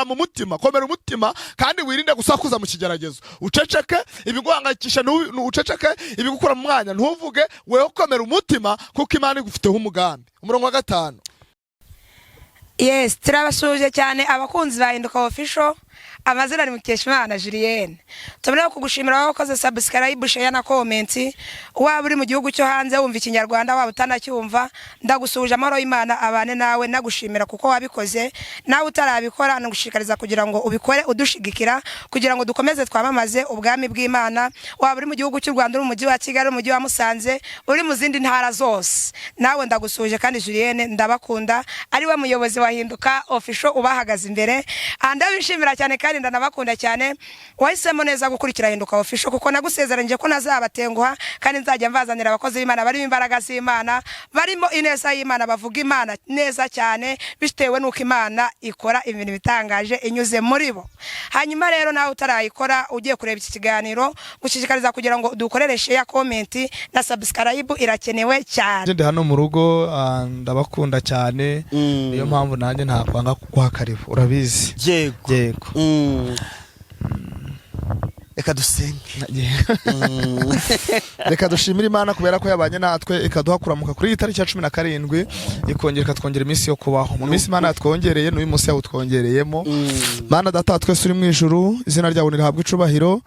Komera mu mutima, komera umutima, kandi wirinde gusakuza mu kigeragezo. Uceceke ibiguhangayikisha, uceceke ibigukura mu mwanya, ntuvuge. Weho komera umutima, kuko Imana igufiteho umugambi. Umurongo wa 5. Yes, turabasuhuje cyane abakunzi ba Hinduka Official. Amazina ni Mukeshimana Julienne. Tubona kugushimira wowe wakoze subscribe, share na comment. Waba uri mu gihugu cyo hanze wumva Ikinyarwanda, waba utanacyumva, ndagusuhuje. Amahoro y'Imana abane nawe. Nagushimira kuko wabikoze. Nawe utarabikora, nagushishikariza kugira ngo ubikore, udushigikira kugira ngo dukomeze twamamaze ubwami bw'Imana. Waba uri mu gihugu cy'u Rwanda, uri mu mujyi wa Kigali, uri mu mujyi wa Musanze, uri mu zindi ntara zose, nawe ndagusuhuje. Kandi Julienne ndabakunda, ari we muyobozi wa Hinduka Official ubahagaze imbere. Ndabishimira cyane kandi ndanabakunda cyane. Wahisemo neza gukurikira Hinduka Official, kuko nagusezeranyije ko ntazabatenguha kandi nzajya mbazanira abakozi b'Imana barimo imbaraga z'Imana, barimo ineza y'Imana, bavuga Imana neza cyane bitewe n'uko Imana ikora ibintu bitangaje inyuze muri bo. Hanyuma rero, nawe utarayikora ugiye kureba iki kiganiro, gushishikariza kugira ngo dukorere share, comment na subscribe, irakenewe cyane. Ndi hano mu rugo, ndabakunda cyane. Niyo mpamvu nanjye ntakwanga kuguha karibu, urabizi. Yego. Yego. Reka dusenge. Reka dushimire Imana kubera ko yabanye natwe, ikaduha kuramuka kuri iyi tariki ya 17, ikongera ikatwongera iminsi yo kubaho. Mu minsi Imana yatwongereye, n'uyu munsi yawutwongereyemo. Mana Data wa twese uri mu ijuru, izina ryawe nirihabwe icubahiro.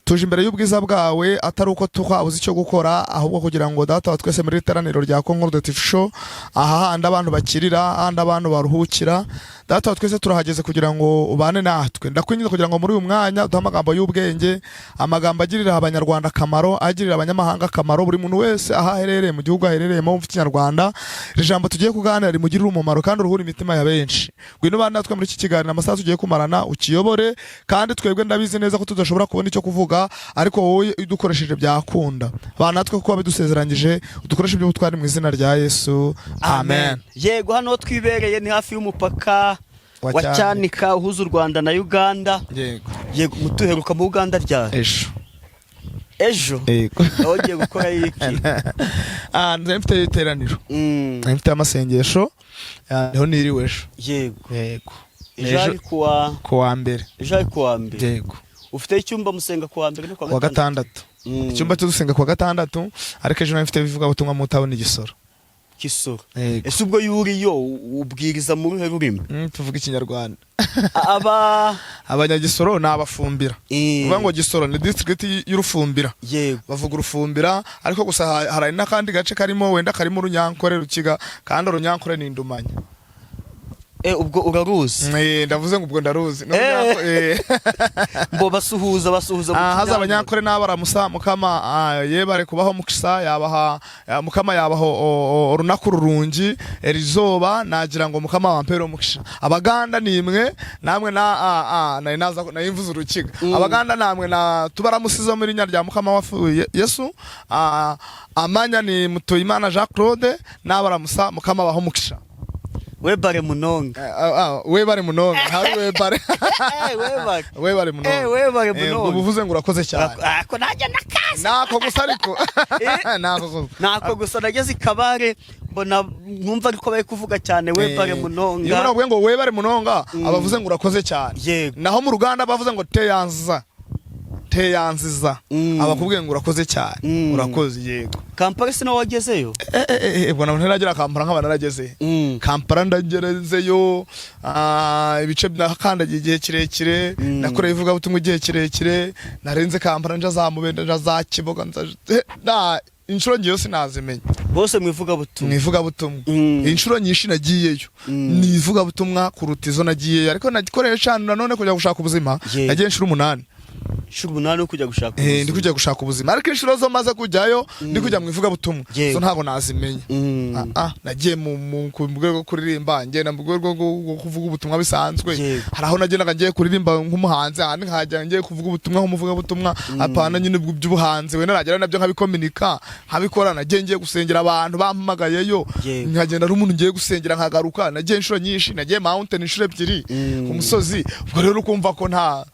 Tuje imbere y'ubwiza bwawe, atari uko twabuze icyo gukora, ahubwo kugira ngo, Data wa twese, muri iteraniro rya Concord Show, aha handi abantu bakirira, handi abantu baruhukira, Data wa twese, turahageze kugira ngo ubane natwe. Ndakwinginze kugira ngo muri uyu mwanya uduhe amagambo y'ubwenge, amagambo agirira Abanyarwanda akamaro, agirira abanyamahanga akamaro, buri muntu wese aho aherereye mu gihugu aherereyemo wumva Ikinyarwanda. Iri jambo tugiye kuganira rimugirire umumaro kandi uruhure imitima ya benshi. Ngwino ubane natwe muri iki kiganiro, amasaha tugiye kumarana ukiyobore. Kandi twebwe ndabizi neza ko tudashobora kubona icyo kuvuga, ariko wowe udukoresheje byakunda. Bana natwe kuko wabidusezeranyije, udukoreshe iby'ubutwari, mu izina rya Yesu, amen. Yego, hano twibereye ni hafi y'umupaka wa wa Cyanika uhuza u Rwanda na Uganda. Yego. Yego, mutuheruka mu Uganda ryari? Ejo. Ejo? Yego. Aho ugiye gukora iki? Nari mfite iteraniro, nari mfite amasengesho, niho niriwe ejo. Yego. Yego. Ejo ari kuwa? Ku wa mbere. Ejo ari kuwa mbere? Yego. Ufite icyumba musenga kuwa mbere no kuwa gatandatu. Icyumba cyo dusenga kuwa gatandatu, ariko ejo nari mfite ivugabutumwa mu town Gisoro. Kisoro? Yego. Ese ubwo yuriyo ubwiriza mu ruhe rurimi? Tuvuga Ikinyarwanda. Aba Abanyagisoro ni Abafumbira. Uvuga ngo Gisoro ni district y'Urufumbira. Bavuga Urufumbira, ariko gusa hari n'akandi gace karimo, wenda karimo Urunyankore, Rukiga, kandi Urunyankore ni Indumanya. Ubwo uraruzi? Ndavuze ngo ubwo ndaruzi. Ni Eh. Urunyankore. Mbo basuhuza mu Haza Kinyankore. Abanyankore n'abaramusa. Mukama yebare kubaho mukisa yabaha, Mukama yabaho orunaku rurungi erizoba, nagira ngo Mukama wampere omukisha. Abaganda nimwe namwe na nari naza nari mvuze Urukiga. Abaganda namwe na tubaramusiza muri rinya rya Mukama wafu Yesu. Amanya ni Mutuyimana Jean Claude, n'abaramusa, Mukama baho mukisha. Webare munonga. Webare munonga, hari webare. Webare. Webare munonga. Webare munonga. Ubwo uvuze ngo urakoze cyane. Ako najya nakazi. Nako gusa ariko. Nako gusa. Nako gusa. Nageze i Kabare mbona nkumva ariko bari kuvuga cyane webare Iyo munonga. umuntu avuye ngo webare munonga, abavuze ngo urakoze cyane. Naho mu Ruganda bavuze ngo teyanziza. Teyanziza. Abakubwiye ngo urakoze cyane. Urakoze, yego. Kampala se nawe wagezeyo? Ubwo nabwo ntaragera Kampala nkaba narageze. Kampala ndagerezeyo, ibice nakandagiye igihe kirekire, nakoreye ivugabutumwa igihe kirekire, narenze Kampala nja za Mubende, nja za Kiboga, nza na inshuro ngiyo sinazimenya. Bose mu ivugabutumwa? Mu ivugabutumwa. Inshuro nyinshi nagiyeyo ni ivugabutumwa kuruta izo nagiyeyo, ariko nagikoreye cyane nanone kujya gushaka ubuzima. Nagiye inshuro 8. Inshuro 8 yo kujya gushaka Ndi ubuzima. kujya gushaka ubuzima, ariko inshuro zo maze kujyayo ndi kujya mu ivugabutumwa, zo ntabwo nazimenya. Nagiye mu rwego rwo kuririmba, ngenda mu rwego rwo kuvuga ubutumwa bisanzwe. Hari aho nagendaga ngiye kuririmba nk'umuhanzi, ahandi nkajya ngiye kuvuga ubutumwa nk'umuvugabutumwa, apana nyine by'ubuhanzi, wenda nagera nabyo nkabikominika, nkabikora. Nagiye ngiye gusengera abantu bampamagayeyo, nkagenda ari umuntu ngiye gusengera nkagaruka. Nagiye inshuro nyinshi, nagiye mountain inshuro ebyiri ku musozi. Ubwo rero ukumva ko nta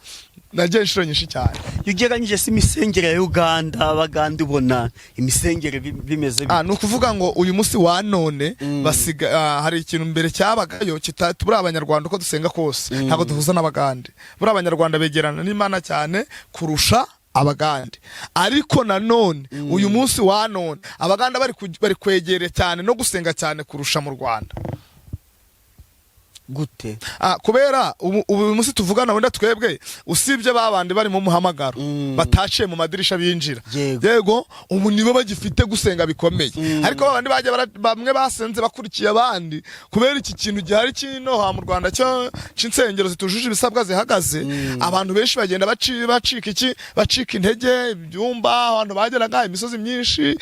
Nagiye inshuro nyinshi cyane. Iyo ugereranyije se imisengere ya Uganda, Abagande, ubona imisengere bimeze bite? Ni ukuvuga ngo uyu munsi wa none basiga, hari ikintu mbere cyabagayo buriya Abanyarwanda uko dusenga kose ntabwo duhuza n'Abagande. Buriya Abanyarwanda begerana n'Imana cyane kurusha Abagande, ariko nanone uyu munsi wa none Abaganda bari kwegera cyane no gusenga cyane kurusha mu Rwanda. Gute? Kubera ubu uyu munsi tuvugana, wenda twebwe usibye babandi bari mu muhamagaro bataciye mu madirisha binjira, yego, ubu nibo bagifite gusenga bikomeye, ariko babandi bajya bamwe basenze bakurikiye abandi, kubera iki kintu gihari kinoha mu Rwanda cyo c'insengero zitujuje ibisabwa zihagaze, abantu benshi bagenda bacika iki, bacika intege. Ibyumba abantu bageraga, imisozi myinshi,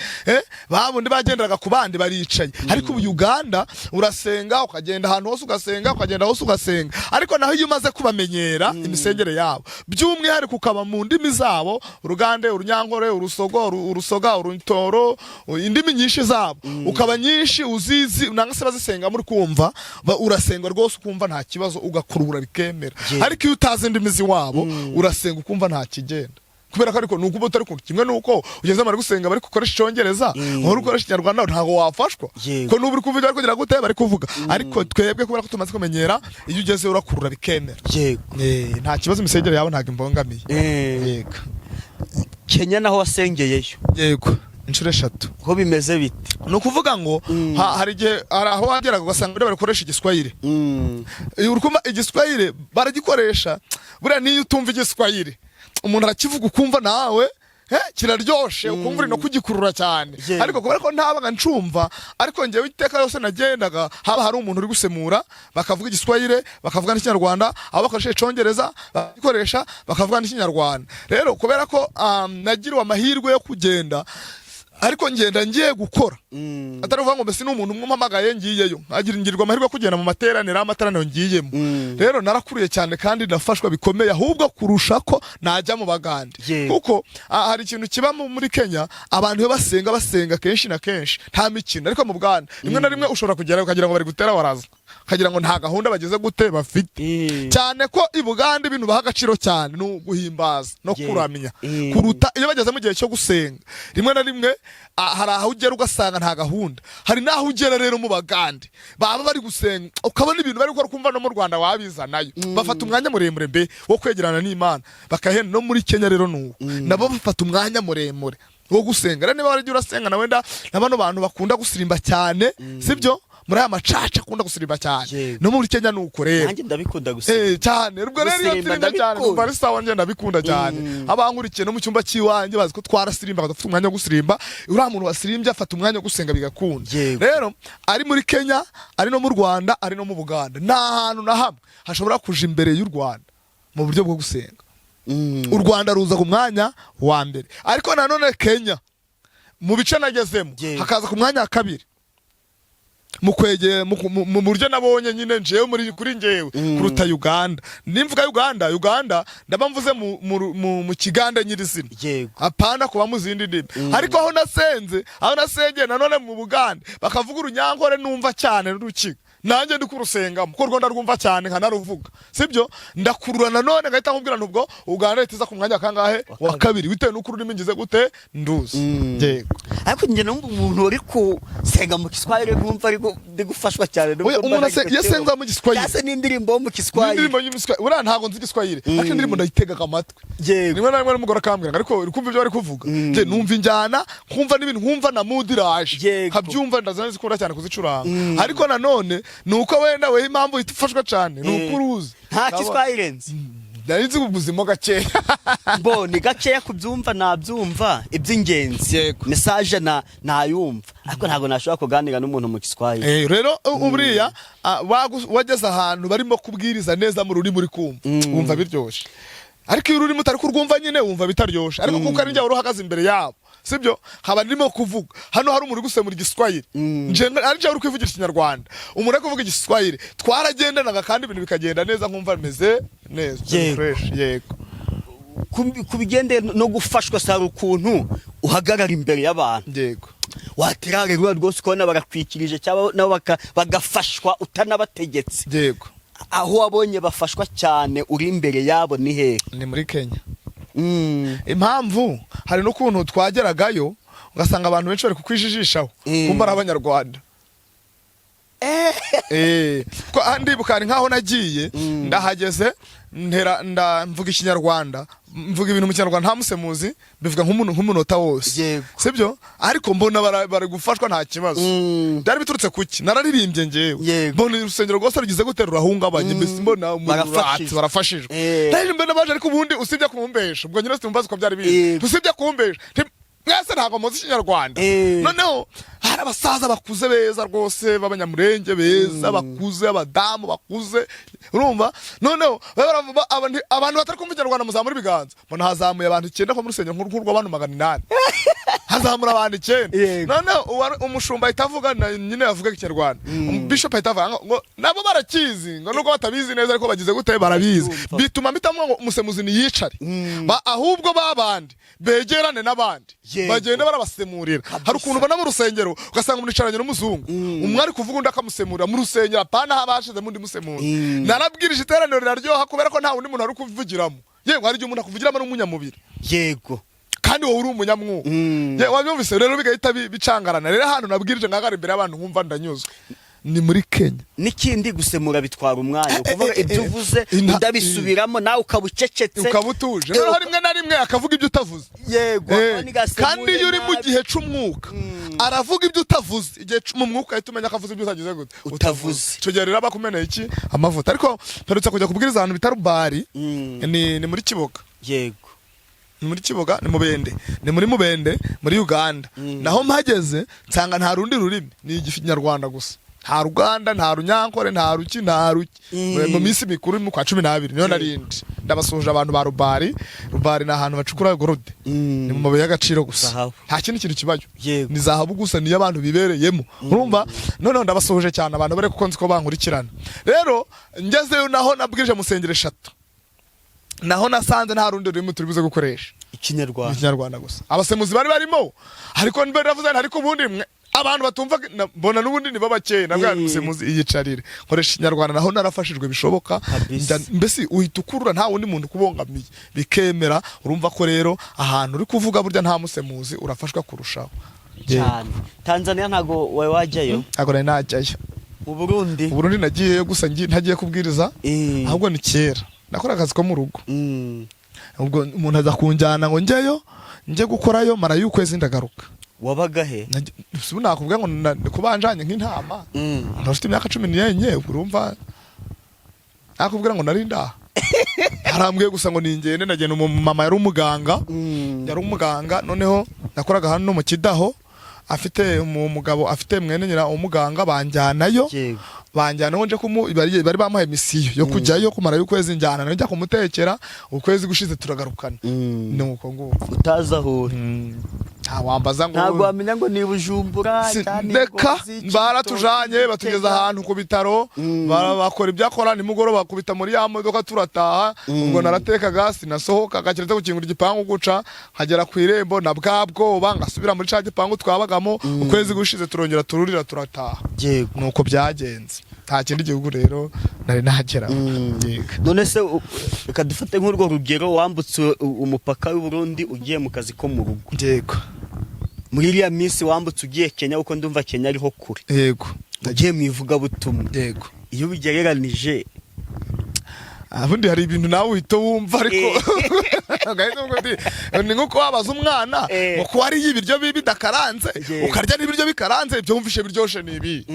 babundi bagenderaga ku bandi baricaye. Ariko ubu Uganda urasenga, ukagenda ahantu hose ugasenga, ukagenda hose ugasenga. Ariko naho iyo umaze kubamenyera imisengere yabo, by'umwihariko ukaba mu ndimi zabo, Urugande, Urunyankore, Urusogo, Urusoga, Urutoro, indimi nyinshi zabo ukaba nyinshi uzizi, nanga se bazisenga muri kumva, urasenga rwose ukumva nta kibazo, ugakurura bikemera. Ariko iyo utazi indimi z'iwabo, urasenga ukumva nta kigenda, kubera ko ariko nuko uba utari kumva kimwe nuko ugeze bari gusenga bari gukoresha Icyongereza, uhora ukoresha Ikinyarwanda, ntabwo wafashwa, ko nubu uri kuvuga bari kugira gute bari kuvuga. Ariko twebwe kubera ko tumaze kumenyera, iyo ugeze urakurura bikemera. Nta kibazo, imisengere yawe ntabwo imbangamiye. Yego. Kenya naho wasengeyeyo? Yego, inshuro 3. Ho bimeze bite? Ni ukuvuga ngo hari igihe, hari aho wageraga ugasanga bari bakoresha Igiswahili. Uri kumva Igiswahili baragikoresha. Buriya niyo utumva Igiswahili, umuntu arakivuga ukumva nawe kiraryoshe, ukumva uri no kugikurura cyane. Ariko kubera ko ntabaga ncumva, ariko njyewe iteka yose nagendaga haba hari umuntu uri gusemura, bakavuga Igiswahili, bakavuga n'Ikinyarwanda, aho bakoresha Icyongereza bakagikoresha, bakavuga n'Ikinyarwanda. Rero kubera ko nagiriwe amahirwe yo kugenda, ariko ngenda ngiye gukora, atari ukuvuga ngo mbese ni umuntu umwe umpamagaye ngiyeyo, nkagira ngirwa amahirwe yo kugenda mu materaniro, amateraniro ngiyemo. Rero narakuriye cyane kandi ndafashwa bikomeye, ahubwo kurusha ko najya mu Bagande, kuko hari ikintu kiba muri Kenya: abantu iyo basenga, basenga kenshi na kenshi nta mikino. Ariko mu Bugande rimwe na rimwe ushobora kugera ukagira ngo bari gutera waraza, ukagira ngo nta gahunda bageze gute bafite, cyane ko i Bugande ibintu baha agaciro cyane ni uguhimbaza no kuramya, kuruta iyo bageze mu gihe cyo gusenga. Rimwe na rimwe hari aho ugera ugasanga nta gahunda. Hari n'aho ugera rero mu Bagande baba bari gusenga, ukabona ibintu bari gukora ukumva no mu Rwanda wabizanayo. Bafata umwanya muremure mbe wo kwegerana n'Imana bakahenda. No muri Kenya rero nuko nabo bafata umwanya muremure wo gusenga. Rero niba waragiye urasenga na wenda na bano bantu bakunda gusirimba cyane, sibyo, muri aya macaca akunda gusirimba cyane, no muri Kenya nuko rero. Nanjye ndabikunda gusa. Cyane ubwo rero iyo Gusirimba nsirimba cyane ndabikunda. numva ari sawa, njye ndabikunda cyane. Abankurikiye no mu cyumba cy'iwanjye bazi ko twarasirimba, dufite umwanya wo gusirimba. Uriya muntu wasirimbye afata umwanya wo gusenga bigakunda. Rero ari muri Kenya, ari no mu Rwanda, ari no mu Buganda, nta hantu na hamwe hashobora kuja imbere y'u Rwanda mu buryo bwo gusenga. U Rwanda ruza ku mwanya wa mbere, ariko nanone Kenya mu bice nagezemo hakaza ku mwanya wa kabiri mu kwegera mu buryo nabonye nyine njewe muri kuri njewe kuruta Uganda. Nimvuga Uganda, Uganda ndaba mvuze mu Kiganda nyirizina, apana kuba mu zindi ndimi. Ariko aho nasenze, aho nasengeye nanone mu Bugande bakavuga Urunyankore numva cyane n'Urukiga, nanjye ndi kurusengamo kuko urwo ndarwumva cyane nkanaruvuga, sibyo, ndakurura nanone ngahita nkubwira nubwo Uganda leta iza ku mwanya wa kangahe? Wa kabiri, bitewe n'uko ururimi ngize gute nduzi. Yego. Ariko njye numva umuntu uri kusenga mu Kiswahili nkumva ari ndi gufashwa cyane, nubwo Oya, umuntu mbona iyo asenga mu Giswahili, cyangwa se n'indirimbo yo mu Kiswahili. N'indirimbo y'Igiswahili, buriya ntabwo nzi Igiswahili, ariko indirimbo ndayitega amatwi. Rimwe na rimwe n'umugore akambwira ngo ariko uri kumva ibyo bari kuvuga? Njye numva injyana, nkumva n'ibintu, nkumva na mood iraje, nkabyumva, ndazikunda cyane kuzicuranga. Ariko nanone ni uko wenda weho impamvu uhita ufashwa cyane ni uko uruzi. Nta Kiswahili nzi. Nari nzi ubuzima gakeya. Bo ni gakeya kubyumva, nabyumva iby'ingenzi. Message na nayumva, ariko ntabwo nashobora kuganira n'umuntu mu Kiswahili. Rero buriya wageze ahantu barimo kubwiriza neza mu rurimi uri kumva, wumva biryoshye. Ariko iyo ururimi utari kurwumva nyine wumva bitaryoshe. Ariko kuko ari njye wari uhagaze imbere yabo, sibyo, haba ndimo kuvuga, hano hari umuntu uri gusemura Igiswahili, nje ari njye uri kwivugira Ikinyarwanda, umuntu ari kuvuga Igiswahili, twaragendanaga kandi ibintu bikagenda neza, nkumva bimeze neza. Fresh, yego. Ku bigendeye no gufashwa, sara ukuntu uhagarara imbere y'abantu, watera rero rwose ukabona barakwikirije, cyangwa nabo bagafashwa utanabategetse. Aho wabonye bafashwa cyane uri imbere yabo ni hehe? Ni muri Kenya. Impamvu, hari n'ukuntu twageragayo ugasanga abantu benshi bari kukwijijishaho, kumva ari Abanyarwanda. Ko aha ndibuka hari nkaho nagiye, ndahageze, ntera mvuga Ikinyarwanda, mvuga ibintu mu Kinyarwanda nta musemuzi, bivuga nk'umuntu nk'umunota wose. Sibyo, ariko mbona bari gufashwa, nta kibazo. Byari biturutse kuki? Nararirimbye ngewe. Mbona urusengero rwose rugize gute, rurahungabanye, mbese mbona umuriro Barafashijwe. uratse, barafashijwe. Naririmbye n'abaje, ariko ubundi usibye kumbesha, ubwo nyine simbaza uko byari biri, usibye kumbesha, mwese ntabwo muzi Ikinyarwanda. Noneho hari abasaza bakuze beza rwose b'Abanyamurenge, beza bakuze, abadamu bakuze, urumva? Noneho baba baravuga, abantu batari kumva Ikinyarwanda muzamura ibiganza. Mbona hazamuye abantu 9 ko mu rusengero nk'urw'abantu 800 hazamura abantu 9. Noneho umushumba ahita avuga, nyine yavuga Ikinyarwanda, bishop ahita avuga ngo nabo barakizi, ngo nubwo batabizi neza ariko bagize gute, barabizi. Barabyumva. Bituma mpitamo ngo umusemuzi niyicare. Ahubwo babandi begerane n'abandi, bagenda barabasemurira. Hari ukuntu ubona mu rusengero ugasanga umuntu yicaranye n'umuzungu, umwe ari kuvuga undi akamusemurira mu rusengero, apana haba hashizemo undi musemura. Narabwirije, iteraniro riraryoha kubera ko nta wundi muntu ari kuvugiramo. Yewe, hari igihe umuntu akuvugiramo n'umunyamubiri kandi wowe uri umunyamwuka. Ye, wabyumvise rero, bigahita bicangarana. Rero ahantu nabwirije nkagara imbere y'abantu nkumva ndanyuzwe ni muri Kenya. N'ikindi, gusemura bitwara umwanya, ukuvuga ibyo uvuze ndabisubiramo, nawe ukaba ucecetse. Ukaba utuje. Noneho rimwe na rimwe akavuga ibyo utavuze. Akaba Kandi iyo uri mu nabi. gihe c'umwuka, aravuga ibyo utavuze. Igihe mu mwuka ahita umenya ko avuze ibyo utagize gute? Utavuze. Icyo gihe rero aba akumeneye iki? Amavuta. Ariko mperutse kujya kubwiriza ahantu bita Rubari, ni muri Kiboga. Ni muri Kiboga, ni Mubende, ni muri Mubende muri Uganda. Naho mpageze nsanga nta rundi rurimi, ni Ikinyarwanda gusa, nta Ruganda, nta Runyankore, nta ruki, nta ruki. Mu minsi mikuru mu kwa 12 niyo narindi. Ndabasuhuje abantu ba Rubari. Rubari ni ahantu bacukura gold, ni mu mabuye y'agaciro gusa. Zahabu. Nta kindi kintu kibayo. Ni zahabu gusa, niyo abantu bibereyemo, urumva? Noneho ndabasuhuje cyane abantu bari, kuko nzi ko bankurikirana. Rero ngezeyo naho nabwirije mu nsengero eshatu, naho nasanze nta rundi rurimi turi buze gukoresha. Ikinyarwanda. Ikinyarwanda gusa. Abasemuzi bari barimo, ariko mbere navuze nti ariko ubundi mwe abantu batumva mbona n'ubundi nibo bakeya, nabwo umusemuzi iyicarire, nkoresha Ikinyarwanda. Naho narafashijwe bishoboka. Mbese uhita ukurura, nta wundi muntu ukubangamiye, bikemera. Urumva ko rero ahantu uri kuvuga burya nta musemuzi urafashwa kurushaho. Cyane. Tanzania ntago wari wajyayo? Ntabwo nari najyayo. Mu Burundi? Mu Burundi nagiyeyo gusa ntagiye kubwiriza. Ahubwo ni kera nakora akazi ko mu rugo. Ubwo umuntu aza kunjyana ngo njyeyo njye gukorayo, marayo ukwezi ndagaruka. Wabaga he? Ubu nakubwira ngo kubanjanye nk'intama. Ntafite imyaka 14, ubwo urumva nakubwira ngo nari ndaha. Arambwiye gusa ngo ningende, ndagenda. Umumama yari umuganga. Yari umuganga, noneho nakoraga hano mu Kidaho, afite umugabo, afite mwene nyina umuganga, banjyanayo. Banjyanaho nje kumu bari bamuhaye misiyo yo kujyayo kumara ukwezi, njyana nayo njya kumutekera, ukwezi gushize turagarukana. Nuko nguko. Utazi aho uri? Nta wambaza ngo Ntabwo wamenya ngo ni Bujumbura cyangwa ni Reka. Ngozi, Cibitoke, Baratujanye batugeza Gitega. ahantu ku bitaro. Bakora ibyo akora, nimugoroba bakubita muri ya modoka turataha. Ubwo naratekaga, sinasohokaga keretse gukingura igipangu guca nkagera ku irembo na bwa bwoba ngasubira muri ca gipangu twabagamo. Ukwezi gushize turongera tururira turataha. Nuko byagenze, nta kindi gihugu rero nari nagera. Yego. None se reka dufate nk'urwo rugero, wambutse umupaka w'u Burundi ugiye mu kazi ko mu rugo. Yego. Muri iriya minsi wambutse ugiye Kenya, kuko ndumva Kenya ariho kure, ugiye mu ivugabutumwa, iyo ubigereranije? Ubundi hari ibintu nawe uhita wumva, ariko ugahita uvuga uti, ni nko wabaza umwana ngo ko wariye ibiryo bibi bidakaranze, ukarya n'ibiryo bikaranze, ibyo wumvishe biryoshe ni ibi?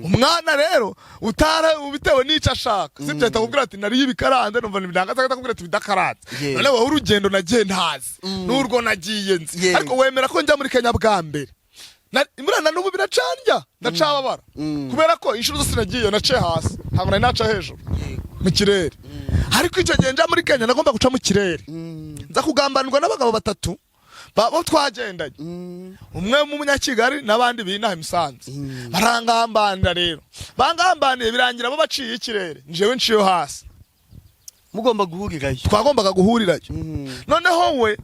Umwana rero utara bitewe n'icyo ashaka, sibyo, ahita akubwira ati nariye ibikaranze numva ntibinangaza, agahita akubwira ati bidakaranze. None wowe urugendo nagiye ntazi n'urwo nagiye nzi, ariko wemera ko njya muri Kenya bwa mbere, buriya na n'ubu biracandya, ndacababara, kubera ko inshuro zose nagiye naciye hasi, ntabwo nari naca hejuru mu kirere. Ariko icyo gihe nja muri Kenya nagomba guca mu kirere, nza kugambanirwa n'abagabo batatu bo twagendanye, umwe w'Umunyakigali n'abandi binaha i Musanze. Barangambanira rero, bangambaniye birangira bo baciye ikirere, njewe nciye hasi. Mugomba guhurirayo? Twagombaga guhurirayo. Noneho we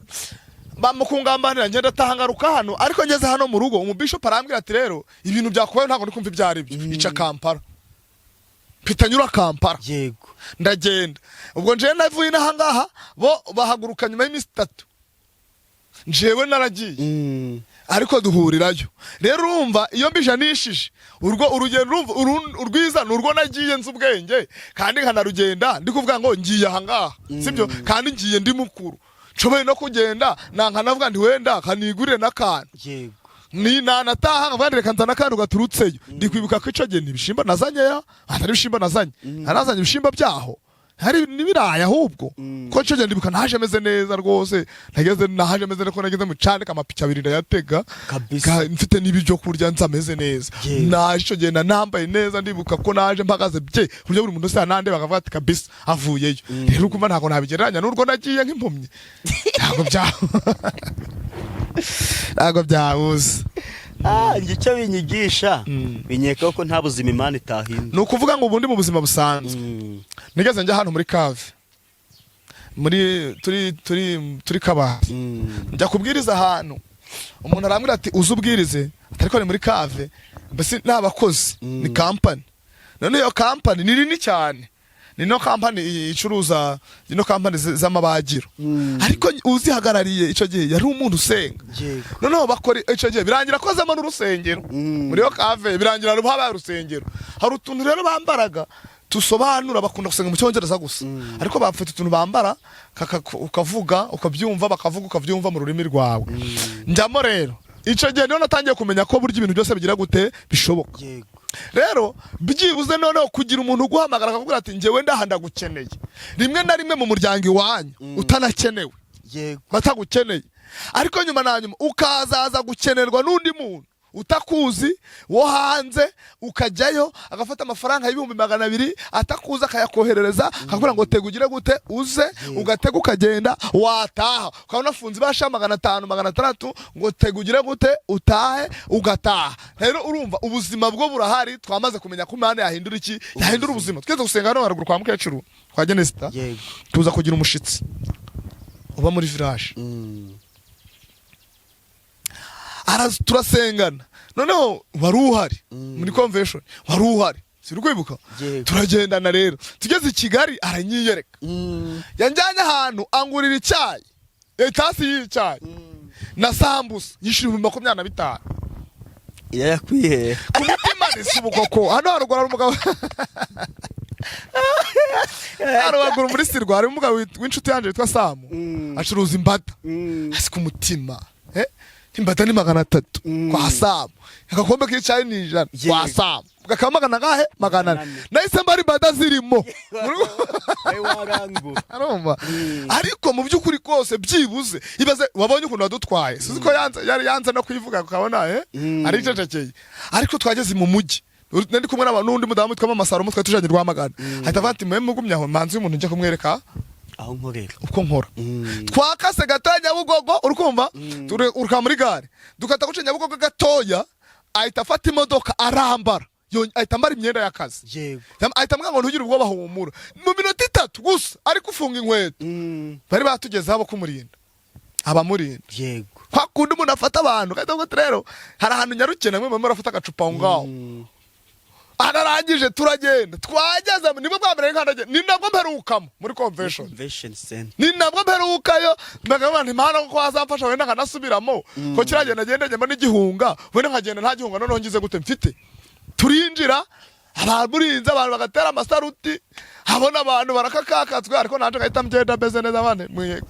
bamukungambanira, ngenda ataha ngaruka hano. Ariko ngeze hano mu rugo, umubishop arambwira ati rero ibintu byakubayeho ntabwo ndi kumva ibyo ari byo, ica Kampala. Mpita nyura Kampala. Ndagenda. Ubwo njewe navuye inaha ngaha, bo bahaguruka nyuma y'iminsi 3, njewe naragiye, ariko duhurirayo. Rero urumva iyo mbijanishije urwo urugendo, urumva urwiza ni urwo nagiye nzi ubwenge kandi nkanarugenda ndi kuvuga ngo ngiye aha ngaha, sibyo? Kandi ngiye ndi mukuru, nshoboye no kugenda nankanavuga nti wenda kanigurire n'akantu. Ni nanataha nkavuga nti reka nzane akantu gaturutseyo. Ndi kwibuka ko ico gihe ni ibishimbo nazanye, ya atari ibishimbo nazanye, narazanye ibishimbo byaho, hari n'ibirayi ahubwo. Ko ico gihe ndibuka naje meze neza rwose, nageze naje meze neza ko nageze mu candika amapiki abiri ndayatega. Mfite n'ibyo kurya, nza meze neza. Naje ico gihe nambaye neza, ndibuka ko naje mpagaze bye ku buryo buri muntu wese yanande bakavuga ati kabisa avuyeyo. Rero ukumva ntabwo nabigereranya n'urwo nagiye nk'impumyi, ntabwo byahuza. Ah, njye icyo binyigisha, binyekaho ko nta buzima Imana itahindura. Ni ukuvuga ngo ubundi mu buzima busanzwe, nigeze njya hano muri cave muri turi Kabari, njya kubwiriza ahantu, umuntu arambwira ati uze ubwirize, ariko ni muri cave, mbese ni abakozi, ni kampani. None iyo kampani ni nini cyane, ni no kampani icuruza ino kampani z'amabagiro, ariko uzihagarariye icyo gihe yari umuntu usenga. Noneho bakora icyo gihe birangira akozemo n'urusengero muri iyo cave, birangira habaye urusengero. Hari utuntu rero bambaraga tusobanura, bakunda gusenga mu Cyongereza gusa, ariko bafite utuntu bambara ukavuga ukabyumva, bakavuga ukabyumva mu rurimi rwawe. Njyamo rero, icyo gihe niho natangiye kumenya ko burya ibintu byose bigira gute, bishoboka. Rero byibuze noneho kugira umuntu uguhamagara akakubwira ati njyewe ndaha ndagukeneye, rimwe na rimwe mu muryango iwanyu utanakenewe, batagukeneye, ariko nyuma na nyuma ukazaza gukenerwa n'undi muntu utakuzi wo hanze, ukajyayo agafata amafaranga 200,000 atakuzi akayakoherereza, akakubwira ngo tega ugire gute uze, ugatega ukagenda, wataha ukabona afunze ibasha 500, 600, ngo tega ugire gute utahe, ugataha. Rero urumva ubuzima bwo burahari, twamaze kumenya ko Imana yahindura iki, yahindura ubuzima. Twese gusenga hano haruguru kwa mukecuru kwa Genesita, tuza kugira umushitsi uba muri village. Turasengana, noneho wari uhari muri convention, wari uhari, siri kwibuka. Turagendana rero, tugeze i Kigali aranyiyereka. Yanjyanye ahantu angurira icyayi, itasi y'icyayi na sambusa, yishyura 25,000. Yayakwihera. Ku mutima ni si ubukoko. Hano haruguru hari umugabo, hano haruguru muri Sirwa hari umugabo w'inshuti yanjye witwa Samu, acuruza imbata. Hasi ku mutima, imbata ni 300 kwa Samu, agakombe k'icyayi ni 100 kwa Samu, kakaba magana angahe? 400. 400. Nahise mbara imbata zirimo. Wowe warangura. Arumva, ariko mu by'ukuri kose byibuze ibaze wabonye ukuntu wadutwaye, sizi ko yanze, yari yanze no kuyivuga, ukabona aricecekeye. Ariko twageze mu mujyi, nari kumwe n'undi mudamu witwa Mama Salomo, twari tujanye Rwamagana, ahita avuga ati mwe mugumye aho, manzi y'umuntu njya kumwereka aho nkorera, uko nkora. Twakase gatoya Nyabugogo, urikumva, uruka muri gare, dukata guca Nyabugogo gatoya, ahita afata imodoka arambara, ahita ambara imyenda y'akazi. Ahita ambwira ngo ntugire ubwoba, humura. Mu minota 3 gusa ariko ufunga inkweto. Bari batugezeho abo kumurinda, abamurinda. Kwa kundi umuntu afata abantu agahita avuga ati rero hari ahantu nyarukiye, namwe murimo murafata agacupa aho ngaho. Ararangije turagenda, twageze nibwo bwa mbere nkandagiye, ni nabwo mperukamo muri convention. Convention center. Ni nabwo mperukayo. Ndavuga nti Mana ko wazamfasha wenda nkanasubiramo, ko kiragenda genda njyamo n'igihunga, wenda nkagenda nta gihunga, noneho ngize gute mfite. Turinjira, abamurinze abantu bagatera amasaruti, habona abantu barakakakatswe, ariko nanje ngahita mgenda meze neza, bane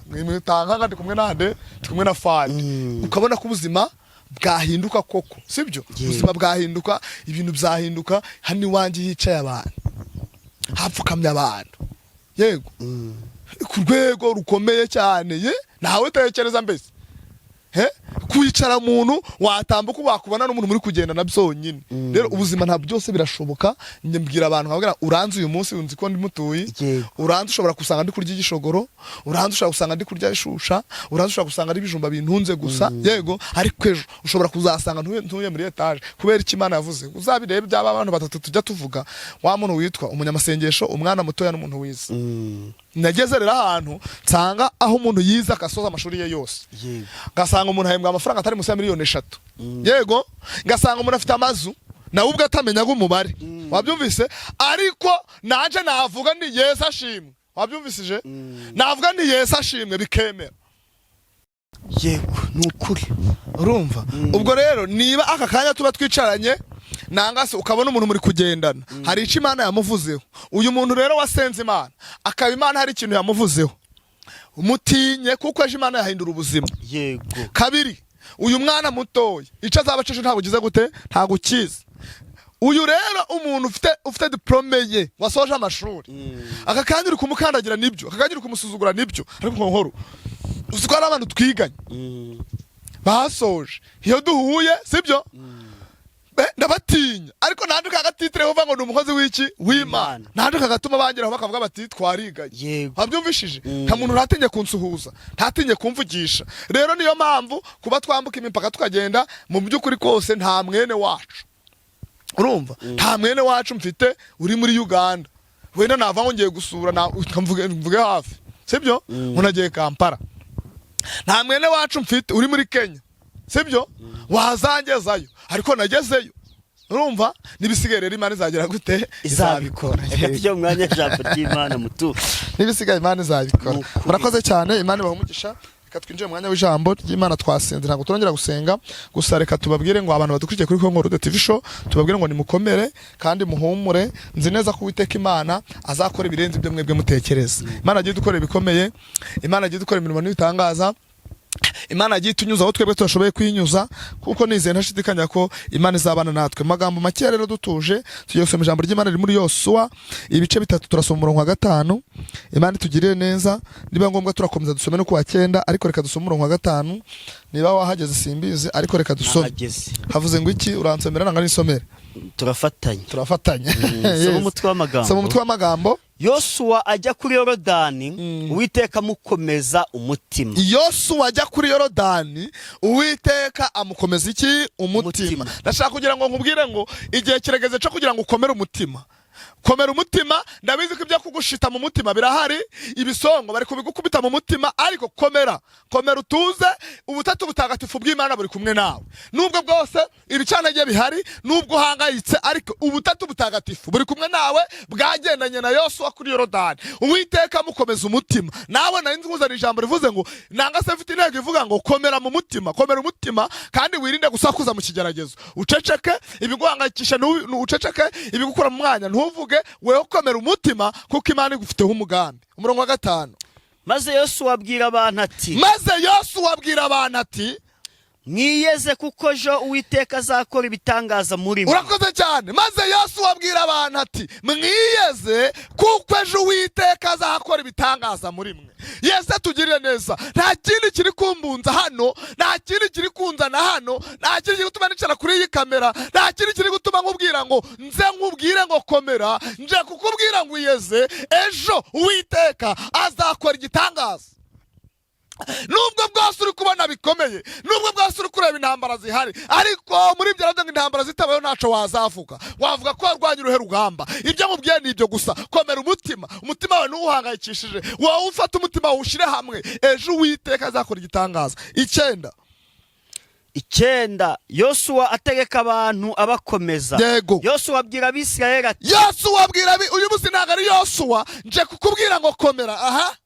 mwitanka ndi kumwe nande, ndi kumwe na Fandi. Ukabona ko ubuzima bwahinduka koko, sibyo? Ubuzima bwahinduka, ibintu byahinduka. Hano iwanjye hicaye abantu, hapfukamye abantu, yego, ku rwego rukomeye cyane, ye nawe tekereza mbese he kwicara muntu watambuka wakubona n'umuntu muri kugenda na byonyine. Rero ubuzima nta byose birashoboka. Njye mbwira abantu nkabwira uranze uyu munsi unzi ko ndi mutuyi, uranze ushobora gusanga ndi kurya igishogoro, uranze ushobora gusanga ndi kurya ishusha, uranze ushobora gusanga ari ibijumba bintunze gusa, yego, ariko ejo ushobora kuzasanga ntuye muri etaje kubera icyo Imana yavuze. Uzabirebe byaba abantu batatu tujya tuvuga, wa muntu witwa umunyamasengesho, umwana mutoya n'umuntu wize. Nageze rero ahantu nsanga aho umuntu yize agasoza amashuri ye yose, ngasanga umuntu ahembwa amafaranga atari munsi ya 3 miliyoni, yego, ngasanga umuntu afite amazu. Nawe ubwo atamenyaga umubare, wabyumvise? Ariko nanje navuga ni Yesu ashimwe, wabyumvisije? Navuga ni Yesu ashimwe, bikemera. Yego, ni ukuri. Urumva, ubwo rero niba aka kanya tuba twicaranye, nanga se ukabona umuntu muri kugendana, hari icyo Imana yamuvuzeho. Uyu muntu rero wasenze Imana, akaba Imana hari ikintu yamuvuzeho, mutinye, kuko ejo Imana yahindura ubuzima. Kabiri, uyu mwana mutoya icyo azaba acisha ntabwo ugize gute, ntabwo ukizi. Uyu rero umuntu ufite diplôme ye, wasoje amashuri, aka kanya uri kumukandagira nibyo, aka kanya uri kumusuzugura nibyo, ariko nkuru uzi ko hari abantu twiganye basoje, iyo duhuye, sibyo? Ndabatinya, ariko nanje kaga titre uvuga ngo ni umukozi w'iki? W'Imana. W'Imana. Nanje kagatuma bangeraho bakavuga bati twariganye. Wabyumvishije? Nta muntu ntatinye kunsuhuza, ntatinye kumvugisha. Rero niyo mpamvu kuba twambuka imipaka tukagenda, mu by'ukuri kose nta mwene wacu, urumva, nta mwene wacu mfite uri muri Uganda. Wenda nava ngo ngiye gusura mvuge hafi, sibyo? Ngo nagiye Kampala, nta mwene wacu mfite uri muri Kenya, sibyo? Wazangezayo, ariko nagezeyo. Urumva, n'ibisigaye rero Imana izagera gute? Izabikora. Reka tujye mu mwanya w'ijambo ry'Imana mutu. N'ibisigaye Imana izabikora. Ni ukuri. Murakoze cyane, Imana ibahe umugisha. Reka twinjire mu mwanya w'ijambo ry'Imana. Twasenze, ntabwo turongera gusenga. Gusa reka tubabwire ngo abantu badukurikiye kuri Kongo Rude TV Show, tubabwire ngo nimukomere kandi muhumure. Nzi neza ko Uwiteka Imana azakora ibirenze ibyo mwebwe mutekereza. Imana agiye dukora ibikomeye, Imana agiye dukora imirimo n'ibitangaza, Imana yagiye itunyuza aho twebwe tudashoboye kwinyuza, kuko nizeye ntashidikanya ko Imana izabana natwe. Mu magambo make rero, dutuje, tugiye gusoma ijambo ry'Imana riri muri Yosuwa ibice 3, turasoma umurongo wa 5. Imana itugirire neza. Niba ngombwa turakomeza dusome no ku wa 9, ariko reka dusome umurongo wa 5. Niba wahageze simbizi, ariko reka dusome. Nahageze. Havuze ngo iki? Uransomera nanga nisomere? Turafatanya. Turafatanya. Soma umutwe w'amagambo. Soma umutwe w'amagambo. Yosuwa ajya kuri Yorodani, Uwiteka amukomeza umutima. Yosuwa ajya kuri Yorodani, Uwiteka amukomeza iki? Umutima. Umutima. Ndashaka kugira ngo nkubwire ngo igihe kirageze cyo kugira ngo ukomere umutima. Komera umutima. Ndabizi ko ibyo kugushita mu mutima birahari, ibisongo bari kubigukubita mu mutima, ariko komera, komera utuze. Ubutatu butagatifu bw'Imana buri kumwe nawe. Nubwo bwose ibicantege bihari, nubwo uhangayitse, ariko ubutatu butagatifu buri kumwe nawe, bwagendanye na Yosuwa kuri Yorodani, Uwiteka amukomeza umutima. Nawe nari nzi nkuzana ijambo rivuze ngo, nanga se mfite intego ivuga ngo komera mu mutima, komera umutima kandi wirinde gusakuza mu kigeragezo. Uceceke ibiguhangayikisha, uceceke ibigukura mu mwanya, ntuvuge. Weho komera umutima, kuko Imana igufiteho umugambi. Umurongo wa 5. Maze Yosuwa abwira abantu ati: Maze Yosuwa abwira abantu ati: "Mwiyeze, kuko ejo Uwiteka azakora ibitangaza muri mwe." Urakoze cyane. Maze Yosuwa abwira abantu ati: "Mwiyeze, kuko ejo Uwiteka azakora ibitangaza muri mwe." Yesu atugirire neza. Nta kindi kiri kumbunza hano, nta kindi kiri kunzana hano, nta kindi kiri gutuma nicara kuri iyi kamera, nta kindi kiri gutuma nkubwira ngo nze nkubwire ngo komera. Nje kukubwira ngo iyeze, ejo Uwiteka azakora igitangaza. Nubwo bwose uri kubona bikomeye, nubwo bwose uri kureba intambara zihari, ariko muri ibyo nabyo ngo intambara zitabayeho ntaco wazavuga. Wavuga ko warwanya uruhe rugamba? Ibyo mubwiye ni ibyo gusa. Komera umutima, umutima wawe ntuwuhangayikishije. Wowe ufate umutima wawushyire hamwe, ejo Uwiteka azakora igitangaza. 9. 9, Yosuwa ategeka abantu abakomeza. Yosuwa abwira Abisirayeli ati: Yosuwa abwira uyu munsi ntabwo ari Yosuwa, nje kukubwira ngo komera aha.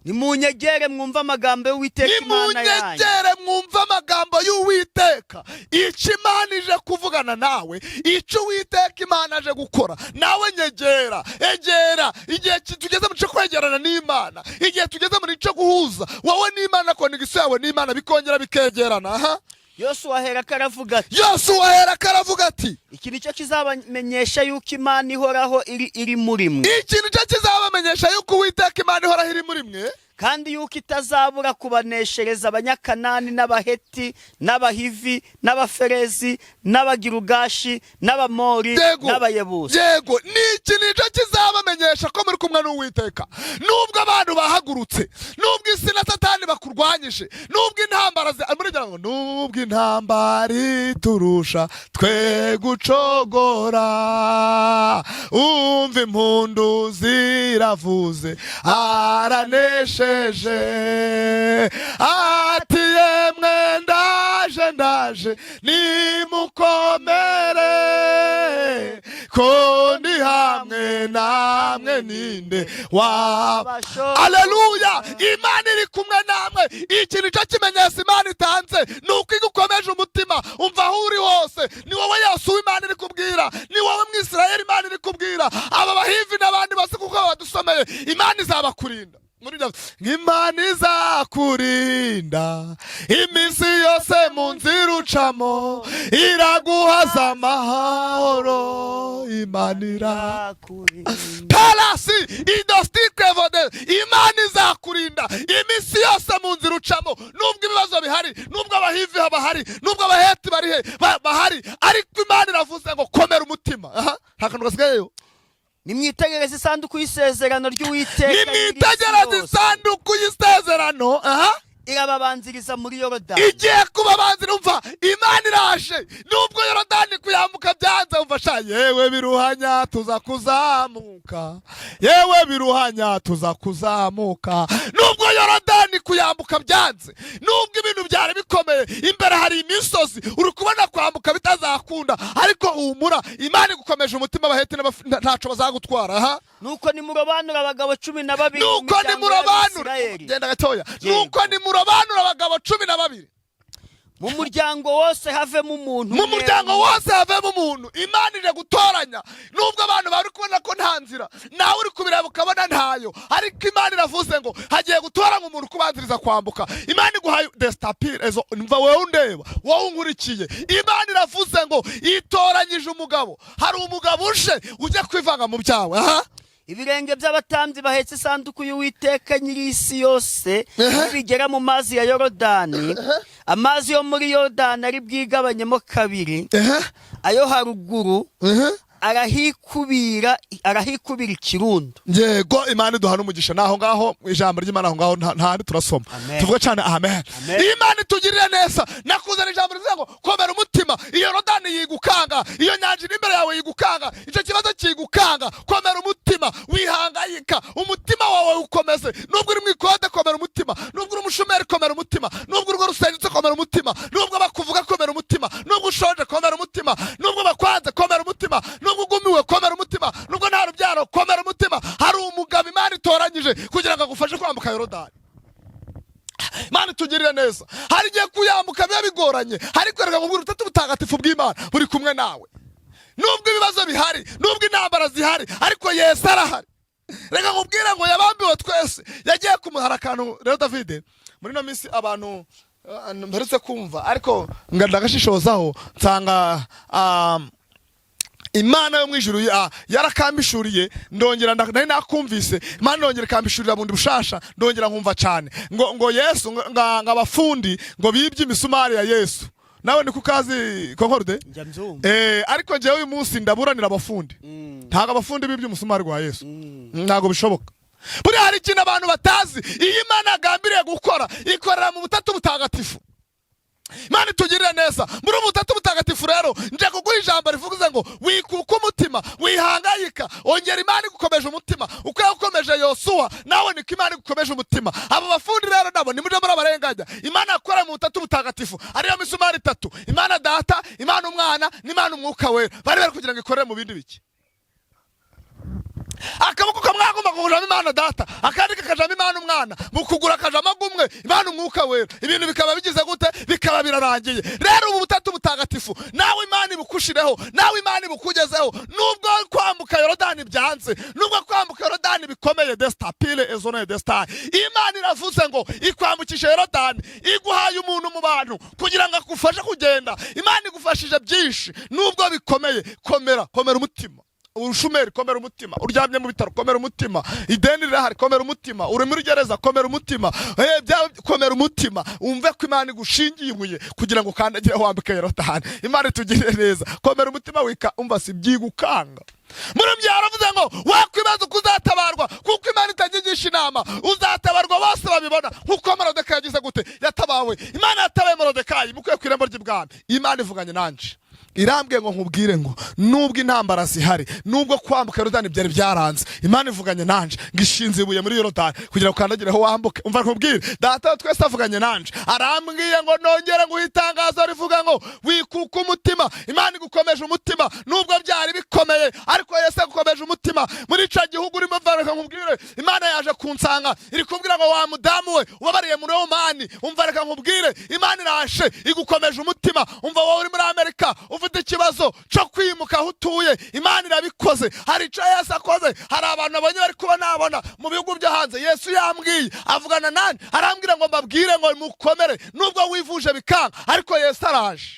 "Nimunyegere mwumve amagambo y'Uwiteka Imana yanyu." Nimunyegere mwumve amagambo y'Uwiteka. Icyo Imana ije kuvugana nawe, icyo Uwiteka Imana aje gukora nawe, nyegera, egera. Igihe tugeze mu cyo kwegerana n'Imana, igihe tugeze muri cyo guhuza wowe n'Imana, connexion yawe n'Imana bikongera bikegerana aha. Yosuwa aherako aravuga ati: Yosuwa aherako aravuga ati: "Iki nicyo kizabamenyesha yuko Imana ihoraho iri muri mwe, "Iki nicyo kizabamenyesha yuko Uwiteka Imana ihoraho iri muri mwe, kandi yuko itazabura kubaneshereza Abanyakanani n'Abaheti n'Abahivi n'Abaferezi n'Abagirugashi n'Abamori n'Abayebusi." Yego, ni iki nicyo kizabamenyesha ko muri kumwe n'Uwiteka. Nubwo abantu bahagurutse, nubwo isi na Satani bakurwanyije, nubwo intambara muri ngo nubwo intambara iturusha twe gucogora, umva impundu ziravuze, aranesheje, ati yemwe ndaje. Araje, nimukomere, ko ndi hamwe namwe. Ninde wa Aleluya! Imana iri kumwe namwe. Iki nicyo kimenyetso Imana itanze, ni uko igukomeje umutima. Umva, aho uri hose, ni wowe Yesu Imana iri kubwira, ni wowe Mwisirayeli Imana iri kubwira, aba Bahivi n'abandi bose kuko badusomeye. Imana izabakurinda muri ibyo. Imana izakurinda iminsi yose mu nzira ucamo, iraguhaza amahoro. Imana ira tarasi idositikevode. Imana izakurinda iminsi yose mu nzira ucamo, nubwo ibibazo bihari, nubwo Abahivi bahari, nubwo Abaheti bari he bahari, ariko Imana iravuze ngo komera umutima. Aha nta kantu gasigayeyo. Nimwitegereze isanduku y'isezerano ry'Uwiteka Nimwitegereze nyir'isi yose. isanduku y'isezerano, aha. Irababanziriza muri Yorodani. Igiye kubabanzira. Umva, Imana iraje nubwo Yorodani kuyambuka byanze. Umva sha, yewe biruhanya, tuza kuzamuka, yewe biruhanya, tuza kuzamuka. Nubwo Yorodani kuyambuka byanze, nubwo ibintu byari bikomeye, imbere hari imisozi, uri kubona kwambuka bitazakunda, ariko humura, Imana igukomeje umutima. Abaheti ntaco bazagutwara, aha. Nuko nimurobanura abagabo 12 mu Nuko miryango nimurobanura y'Abisirayeli. Genda gatoya. Yego. Nuko nimurobanura abagabo 12. Mu muryango wose havemo umuntu Mu umwe. muryango wose havemo umuntu. Imana ije gutoranya, nubwo abantu bari kubona ko nta nzira, nawe uri kubireba ukabona ntayo, ariko Imana iravuze ngo hagiye gutoranya umuntu kubanziriza kwambuka. Imana iguhaye desitapire ezo. Mva, wowe undeba, wowe unkurikiye, Imana iravuze ngo itoranyije umugabo. Hari umugabo uje ujya kwivanga mu byawe, aha. Ibirenge by'abatambyi bahetse isanduku y'Uwiteka nyir'isi yose nibigera mu mazi ya Yorodani, amazi yo muri Yorodani ari bwigabanyemo kabiri, ayo haruguru arahikubira ikirundo. Yego, Imana iduhana umugisha. Naho ngaho ijambo ry'Imana, aho ngaho ntahandi turasoma. Amen. Tuvuge cyane amen. Amen. Imana itugirire neza. Nakuzana ijambo rivuga ngo komera umutima. Iyo Yorodani yigukanga, iyo nyanja iri imbere yawe yigukanga, icyo kibazo kigukanga, komera umutima, wihangayika, umutima wawe ukomeze. Nubwo uri mu ikode, komera umutima. Nubwo uri umushomeri, komera umutima. Nubwo urugo rusenyutse, komera umutima. Nubwo bakuvuga, komera umutima. Nubwo ushonje, komera umutima. Nubwo bakwanze, komera umutima. Nubwo ugumiwe, komera umutima. Nubwo nta rubyaro, komera umutima. Hari umugabo Imana itoranyije kugira ngo agufashe kwambuka Yorodani. Imana itugirire neza. Hari igihe kuyambuka biba bigoranye, ariko reka nkubwire, Ubutatu Butagatifu bw'Imana buri kumwe nawe. Nubwo ibibazo bihari, nubwo intambara zihari, ariko Yesu arahari. Reka nkubwire ngo yabambiwe twese, yagiye kumuhara akantu. Rero Davide, muri ino minsi abantu mperutse kumva, ariko nga ndagashishozaho, nsanga Imana yo mu ijuru yarakambishuriye. Ndongera nari nakumvise, Imana ndongera ikambishurira bundi bushasha, ndongera nkumva cyane ngo Yesu ngo abafundi ngo bibye imisumari ya Yesu. Nawe ni kukazi Concorde. Njya mbyumva. Ariko njyewe uyu munsi ndaburanira abafundi. Ntabwo abafundi bibye umusumari wa Yesu, ntabwo bishoboka. Buriya hari ikintu abantu batazi: iyo Imana yagambiriye gukora, ikorera mu Butatu Butagatifu. Imana itugirire neza. Muri ubu Butatu Butagatifu rero, nje kuguha ijambo rivuze ngo wikuka umutima, wihangayika, ongera. Imana igukomeje umutima. Uko yagukomeje Yosuwa, nawe niko Imana igukomeje umutima. Abo bafundi rero nabo nimuje muri abarenganya. Imana yakorera mu Butatu Butagatifu, ariyo misumari itatu: Imana Data, Imana Umwana n'Imana Umwuka Wera. Bari kugira ngo ikorere mu bindi biki? Akaboko kamwe kagomba kujamo Imana Data, akandi kakajamo Imana Umwana, mu kugura akajamo gumwe Imana Umwuka Wera, ibintu bikaba bigize gute? Bikaba birarangiye. Rero ubu Butatu Butagatifu nawe Imana ibukushireho, nawe Imana ibukugezeho. Nubwo kwambuka Yorodani byanze, nubwo kwambuka Yorodani bikomeye, destapile ezone destai, Imana iravuze ngo ikwambukisha Yorodani, iguhaye umuntu mu bantu kugira ngo agufashe kugenda. Imana igufashije byinshi nubwo bikomeye. Komera, komera umutima. Urushumeri, komera umutima. Uryamye mu bitaro, komera umutima. Ideni rirahari, komera umutima. Uri muri gereza, komera umutima. Komera umutima, umve ko Imana igushingiye ibuye kugira ngo ukandagire wambike Yorodani. Imana itugirire neza. Komera umutima, wika umva si byigukanga. Muri byaravuze ngo wakwibaza uko uzatabarwa, kuko Imana itagigisha inama. Uzatabarwa bose babibona, nkuko Morodekayi yagize gute? Yatabawe. Imana yatabaye Morodekayi mukwiye ku irembo ry'ibwami. Imana ivuganye nanje. Irambwiye ngo nkubwire ngo nubwo intambara zihari, nubwo kwambuka Yorodani byari byaranze, Imana ivuganye nanje ngo ishinze ibuye muri Yorodani kugira ngo ukandagireho wambuke. Umva nkubwire, Data wa twese avuganye nanje, arambwiye ngo nongere nguhe itangazo rivuga ngo wikuka umutima. Imana igukomeje umutima nubwo byari bikomeye, ariko Yesu agukomeje umutima muri ico gihugu urimo. Reka nkubwire, Imana yaje kunsanga iri kumbwira ngo wa mudamu we ubabariye muri Omani, umva, reka nkubwire, Imana irashe igukomeje umutima. Umva, wowe uri muri Amerika ufite ikibazo cyo kwimuka aho utuye, Imana irabikoze. Hari icyo Yesu akoze. Hari abantu abonye bari kuba nabona mu bihugu byo hanze. Yesu yambwiye, avugana nanjye, arambwira ngo mbabwire ngo mukomere nubwo wivuje bikanga, ariko Yesu araje,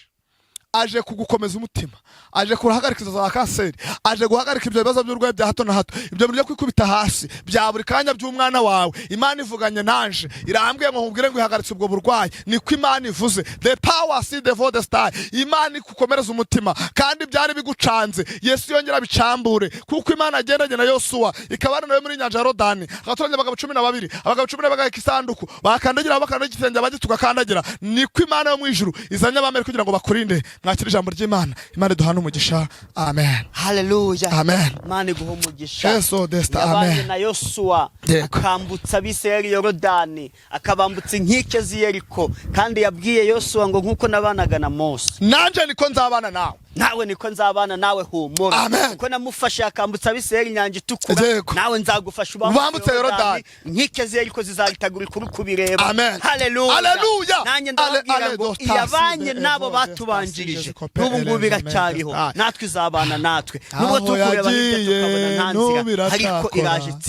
aje kugukomeza umutima, aje guhagarika izo za kanseri, aje guhagarika ibyo bibazo by'uburwayi bya hato na hato, ibyo bintu byo kwikubita hasi bya buri kanya by'umwana wawe. Imana ivuganye nanje, irambwiye ngo nkubwire ngo ihagaritse ubwo burwayi. Niko Imana ivuze. The power see the for the star. Imana ikukomereza umutima, kandi byari bigucanze, Yesu yongera abicambure, kuko Imana agendanye na Yosuwa ikabana nawe muri nyanja ya Yorodani, agatoranya abagabo 12, abagabo 10 bagaheka isanduku, bakandagira, bakandagira igitenge, abagituka tugakandagira. Niko Imana yo mu ijuru izanye abamere kugira ngo bakurinde. Mwakire ijambo ry'Imana. Imana iduhane umugisha. Amen. Haleluya. Amen. Imana iguha umugisha. Yesu desta. Yabanye Amen. na Yosuwa, akambutsa Abisirayeli Yorodani, akabambutsa inkike z'i Yeriko. Kandi yabwiye Yosuwa ngo nk'uko nabanaga na Mose, nanje niko nzabana nawe, nawe niko nzabana nawe, humura. Amen. Kuko namufashe akambutsa Abisirayeli inyanja Itukura, nawe nzagufasha ubambutse Yorodani. Inkike z'i Yeriko zizahitagurika uri kubireba. Amen. Haleluya. Haleluya. Nanjye ndababwira ngo iyabanye n'abo batubanjirije, n'ubu ngubu iracyariho, natwe izabana natwe, nubwo Aho turi kureba hirya yagiye, tukabona nta nzira, n'ubu ariko iracyakora. iraje ica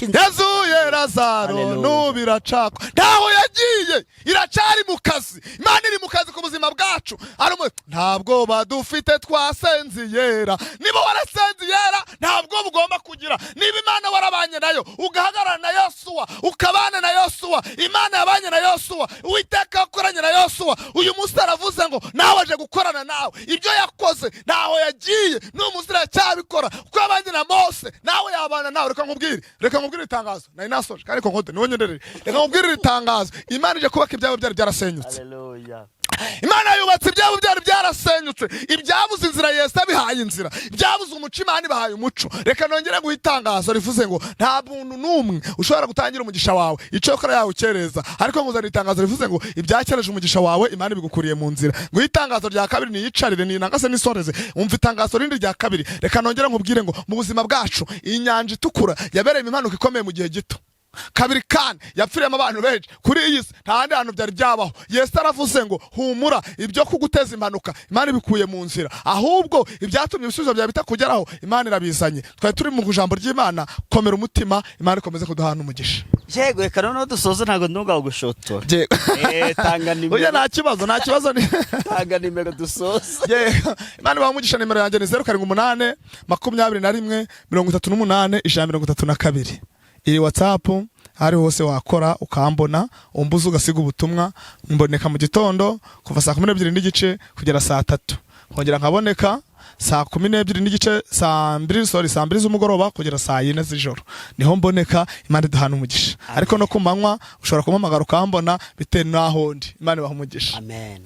inzira. Yazuye Lazaro. Haleluya. N'ubu iracakwa, ntaho yagiye, iracari mu kazi. Imana iri mu kazi ku buzima bwacu. Nta bwoba dufite, twasenze Iyera. Niba warasenze Iyera, nta bwoba ugomba kugira. Niba Imana warabanye nayo, ugahagarara na Yosuwa, ukabana na Yosuwa, Imana yabanye na Yosuwa, Uwiteka yakoranye na Yosuwa, uyu munsi aravuze ngo nawe aje gukorana nawe. Ibyo yakoze, ntaho yagiye, n'uyu munsi iracyabikora. Kuko yabanye na Mose, nawe yabana nawe. Reka nkubwire itangazo nari nasoje, kandi konkote niwo nyenderere. Reka nkubwire iri tangazo: Imana ije kubaka ibyabo byari byarasenyutse. Haleluya. Imana yubatse ibyabo byari byarasenyutse. Ibyabuze inzira, Yesu abihaye inzira. Ibyabuze umuco, Imana ibahaye umuco. Reka nongere guha itangazo rivuze ngo nta muntu n'umwe ushobora gutangira umugisha wawe icyo ukora yawukereza, ariko nkuzanira itangazo rivuze ngo ibyakereje umugisha wawe, Imana ibigukuriye mu nzira. Ngo itangazo rya kabiri niyicarire ninangase nisoreze. Umva itangazo rindi rya kabiri. Reka nongere nkubwire ngo mu buzima bwacu, iyi Nyanja Itukura yabereyemo impanuka ikomeye mu gihe gito kabiri, kandi yapfiriyemo abantu benshi kuri iyi si, nta handi hantu byari byabaho. Yesu aravuze ngo humura, ibyo kuguteza impanuka Imana ibikuye mu nzira, ahubwo ibyatumye ibisubizo byawe bitakugeraho, Imana irabizanye. Twari turi mu ijambo ry'Imana. Komera umutima, Imana ikomeze kuduhana umugisha. Yego, reka noneho dusoze, ntabwo ntugagushotora. Tanga Oya, nimero. Nta kibazo, nta kibazo ni Tanga nimero dusoze. Yego. Imana ibaha umugisha. Nimero yanjye ni 0782813132. Iyi WhatsApp, hari hose wakora ukambona, umbuze ugasiga ubutumwa. Mboneka mu gitondo kuva saa 12:30 kugera saa 3, nkongera nkaboneka saa 12:30, saa 2, sorry, saa 2 z'umugoroba kugera saa 4 z'ijoro, niho mboneka. Imana iduhana umugisha. Ariko no ku manywa ushobora kumpamagara ukambona bitewe n'aho ndi. Imana ibaha umugisha. Amen.